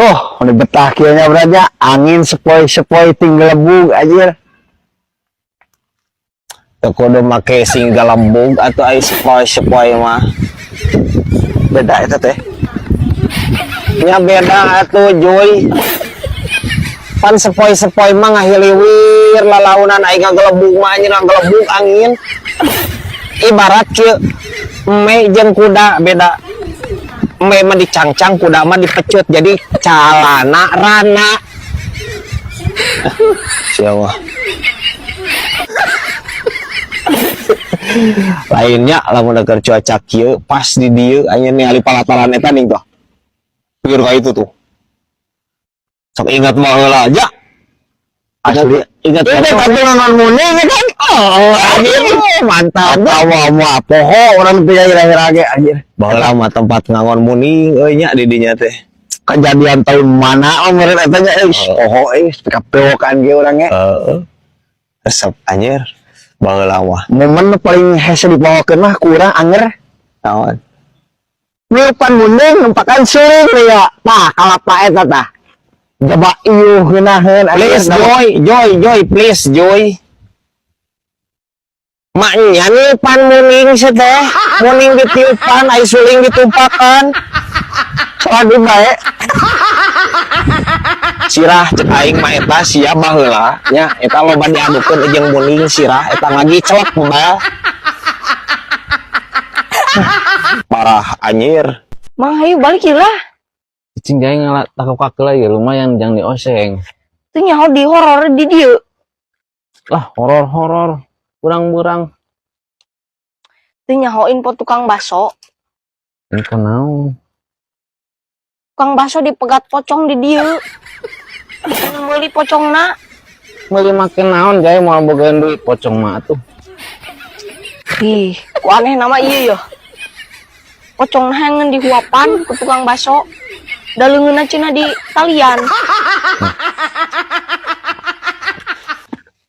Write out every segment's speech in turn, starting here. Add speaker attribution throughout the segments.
Speaker 1: Tuh, udah betah kieu nya berarti angin sepoi-sepoi tinggal gelebug anjir.
Speaker 2: Teu kudu make sing galembug atau ai sepoi-sepoi mah.
Speaker 1: Beda eta teh.
Speaker 2: Nya beda atuh, Joy. Pan sepoi-sepoi mah ngahiliwir lalaunan, ai ngagelebug mah anjir ngagelebug angin. Ibarat kieu, eme jeung kuda beda. Eme mah dicangcang, kuda mah dipecut, jadi calana rana. Siapa? Lainnya lamun keur cuaca kieu pas di dieu anya ningali palataran eta ning tuh. Pikir ka itu tuh. Sok ingat mah heula aja.
Speaker 1: Asli.
Speaker 2: Ingat
Speaker 1: Ini
Speaker 2: foto.
Speaker 1: tapi nonton muni ini kan.
Speaker 2: Oh, anjir, mantap.
Speaker 1: Tawa mah poho urang teh kira-kira ge anjir.
Speaker 2: Baheula mah tempat ngangon muning euy nya di dinya teh.
Speaker 1: Kejadian tahun mana oh meureun eta nya euy poho euy kapewokan ge urang ge.
Speaker 2: Heeh. Resep anjir. Baheula mah.
Speaker 1: Momen nu paling hese dipohokeun mah ku urang anger
Speaker 2: Naon?
Speaker 1: Niupan munding numpakan suling ya. Tah kalapa eta tah. Coba iuh ngeunaheun.
Speaker 2: Please, Joy, Joy, Joy, please, Joy. Maknya niupan muning sih teh. Muning ditiupan, ai suling ditumpakan.
Speaker 1: Waduh bae.
Speaker 2: Sirah cek aing mah eta sia baheula nya eta loba diadukeun jeung muning, sirah eta ngagicelek bebal. Parah anjir.
Speaker 3: Mang, hayu balik ya lah.
Speaker 4: Cicing jangan ngalah takut kakeula ya lumayan jangan dioseng.
Speaker 3: Teu nyaho di horor di dieu.
Speaker 4: Lah, horor-horor kurang-kurang.
Speaker 3: Teu nyaho info tukang baso.
Speaker 4: Ini naon?
Speaker 3: Tukang baso dipegat pocong di dieu. Anu meuli pocongna.
Speaker 4: Meuli make naon, jaya mau bogain duit pocong mah atuh.
Speaker 3: Ih, ku aneh nama iya ya. Pocongna hangen dihuapan ku tukang baso. Da leungeunna cenah di talian.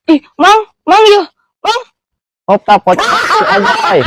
Speaker 3: Ih, Mang, Mang yeuh. Mang,
Speaker 4: Oh, tak pocong si aja ay.